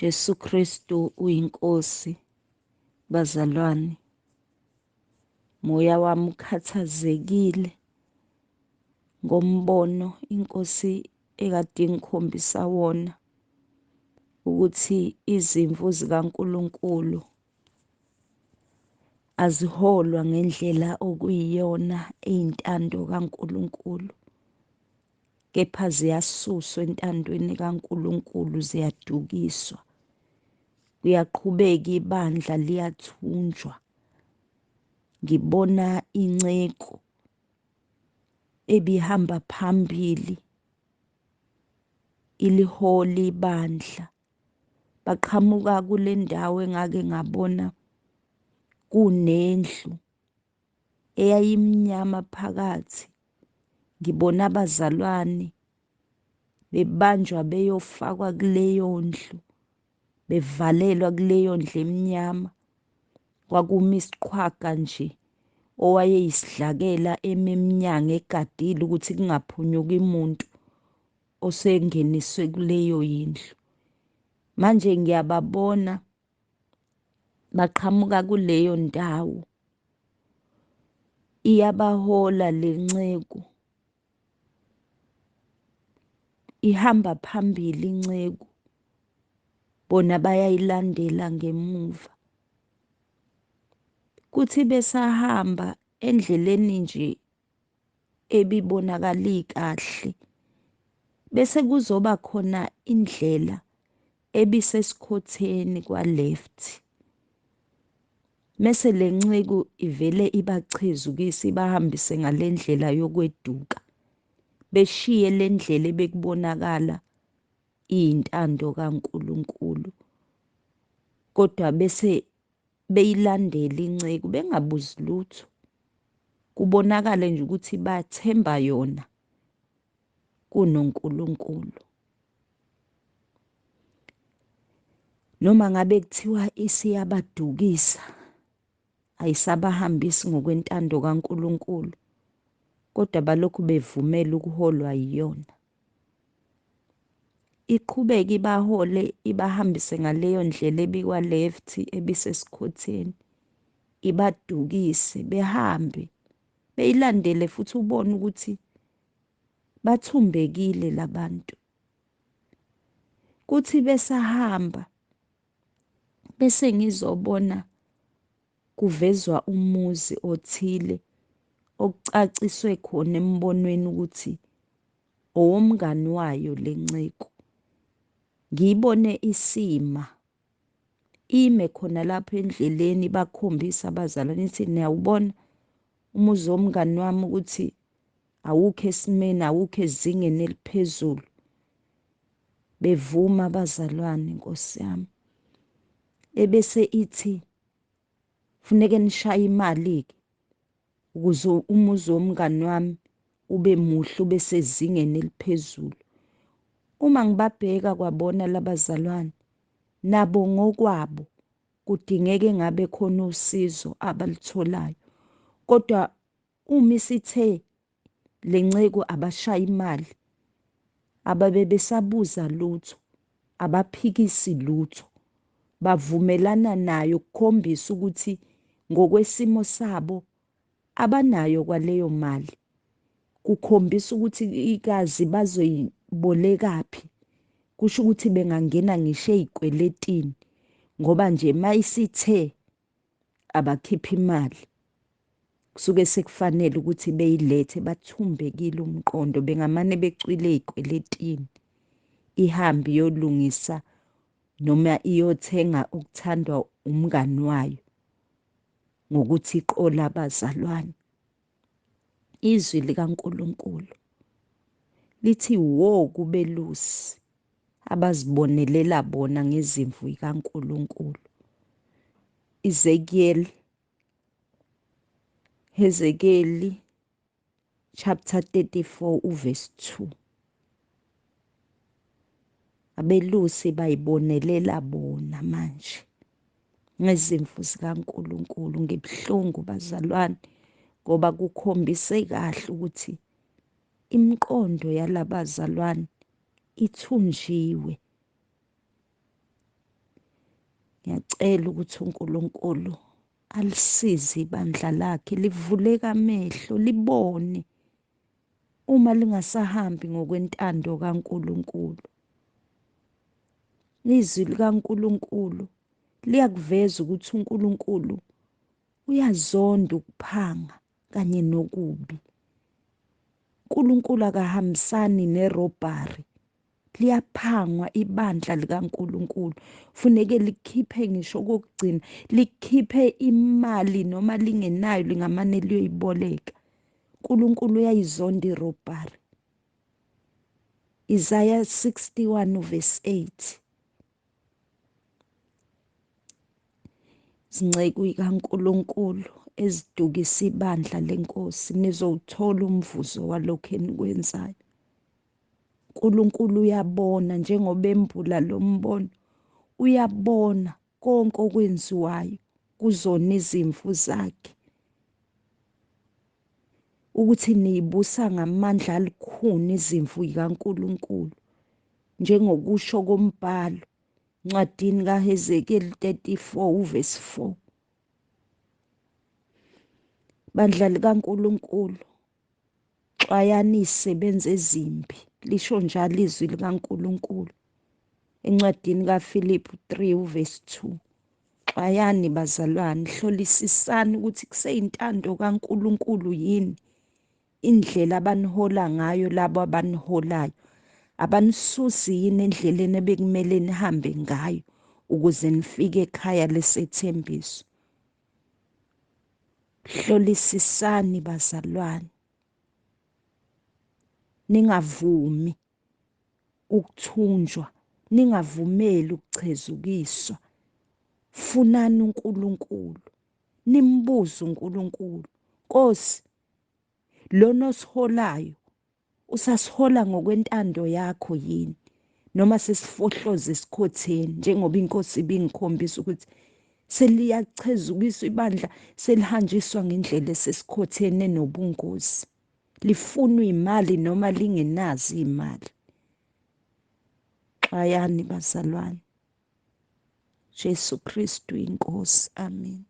Jesu Kristu uyiNkosi bazalwane. Moya wami ukhathazekile ngombono iNkosi ekade ingikhombisa wona ukuthi izimvu zikaNkulunkulu aziholwa ngendlela okuyiyona eyintando kaNkulunkulu kepha ziyasuswa entandweni kaNkulunkulu ziyadukiswa. Kuyaqhubeka ibandla liyathunjwa. Ngibona inceku ebihamba phambili ilihola ibandla. Baqhamuka kule ndawo engake ngabona kunendlu eyayimnyama phakathi. Ngibona abazalwane bebanjwa beyofakwa kuleyo ndlu, bevalelwa kuleyo ndlu emnyama. Kwakumi isiqhwaga nje owayeyisidlakela emi emnyango egadile ukuthi kungaphunyuki muntu osengeniswe kuleyo yindlu. Manje ngiyababona baqhamuka kuleyo ndawo. Iyabahola le nceku, ihamba phambili inceku, bona bayayilandela ngemuva. Kuthi besahamba endleleni nje ebibonakala ikahle, bese kuzoba khona indlela ebisesikhotheni kwa-left. Mese le nceku ivele ibachezukise ibahambise ngale ndlela yokweduka, beshiye le ndlela ebekubonakala iyintando kaNkulunkulu, kodwa bese beyilandela inceku bengabuzi lutho. Kubonakale nje ukuthi bathemba yona kunoNkulunkulu. Noma ngabe kuthiwa isiyabadukisa, ayisabahambisi ngokwentando kaNkulunkulu, kodwa balokhu bevumela ukuholwa yiyona. Iqhubeke ibahole ibahambise ngaleyo ndlela ebikwa left ebisesikhotheni, ibadukise behambe beyilandele futhi ubone ukuthi bathumbekile labantu. Kuthi besahamba bese ngizobona kuvezwa umuzi othile okucaciswe khona embonweni ukuthi owomngani wayo lenceku. Ngiyibone isima ime khona lapho endleleni, bakhombisa abazalwane ithi niyawubona umuzi womngani wami ukuthi awukho esimeni, awukho ezingeni eliphezulu. Bevuma abazalwane, Nkosi yami. Ebese ithi funeke nishaye imali-ke ukuze umuzi womngani wami ube muhle, ube sezingeni eliphezulu. Uma ngibabheka kwabona labazalwane, nabo ngokwabo kudingeke ngabe khona usizo abalutholayo, kodwa uma isithe le nceku abashaya imali, ababe besabuza lutho, abaphikisi lutho, bavumelana nayo kukhombisa ukuthi ngokwesimo sabo abanayo kwaleyo mali. Kukhombisa ukuthi ikazi bazoyibolekaphi, kusho ukuthi bengangena ngisho ey'kweletini ngoba nje mayisithe abakhiphe imali kusuke sekufanele ukuthi beyilethe. Bathumbekile umqondo, bengamane becwile ey'kweletini, ihambe iyolungisa noma iyothenga okuthandwa umngani wayo ngokuthi iqola abazalwane. Izwi likaNkulunkulu lithi wo kubelusi abazibonelela bona ngezimvu kaNkulunkulu. Ezekiel, Hezekeli chapter 34 uverse 2. Abelusi bayibonelela bona manje ngezimvu zikaNkulunkulu. Ngibuhlungu bazalwane ngoba kukhombise kahle ukuthi imiqondo yalabazalwane ithunjiwe. Ngiyacela ukuthi uNkulunkulu alisize ibandla lakhe, livuleke amehlo, libone uma lingasahambi ngokwentando kaNkulunkulu. Izwi likaNkulunkulu liyakuveza ukuthi uNkulunkulu uyazonda ukuphanga kanye nokubi. uNkulunkulu akahambisani nerobbery. Liyaphangwa ibandla likaNkulunkulu, funeke likhiphe ngisho okokugcina, likhiphe imali noma lingenayo, lingamane liyoyiboleka. uNkulunkulu uyayizonda irobbery. Isaiah 61 verse 8. Zinceku kaNkulunkulu ezidukisa ibandla lenkosi, nizowuthola umvuzo walokho enikwenzayo. uNkulunkulu uyabona, njengoba embula lo mbono, uyabona konke okwenziwayo kuzona izimvu zakhe, ukuthi niyibusa ngamandla alikhuni izimvu zikaNkulunkulu, njengokusho kombhalo encwadini kaHezekeli 34 uverse 4. Bandla likaNkulunkulu, xwayani izisebenzi ezimbi, lisho njalo izwi likaNkulunkulu encwadini kaFilipi 3 uverse 2. Xwayani bazalwane, hlolisisani ukuthi kuseyintando kaNkulunkulu yini indlela abanihola ngayo labo abaniholayo, abanisusi yini endleleni ebekumele nihambe ngayo ukuze nifike ekhaya lesethembiso. Hlolisisani bazalwane, ningavumi ukuthunjwa, ningavumeli ukuchezukiswa. Funani uNkulunkulu, nimbuze uNkulunkulu, Nkosi, lona osiholayo usasihola ngokwentando yakho yini, noma sesifohloze esikhotheni, njengoba inkosi ibingikhombisa ukuthi seliyachezukiswa ibandla, selihanjiswa ngendlela esesikhotheni enobungozi, lifunwa imali noma lingenazo imali. Xwayani bazalwane, Jesu Kristu inkosi. Amen.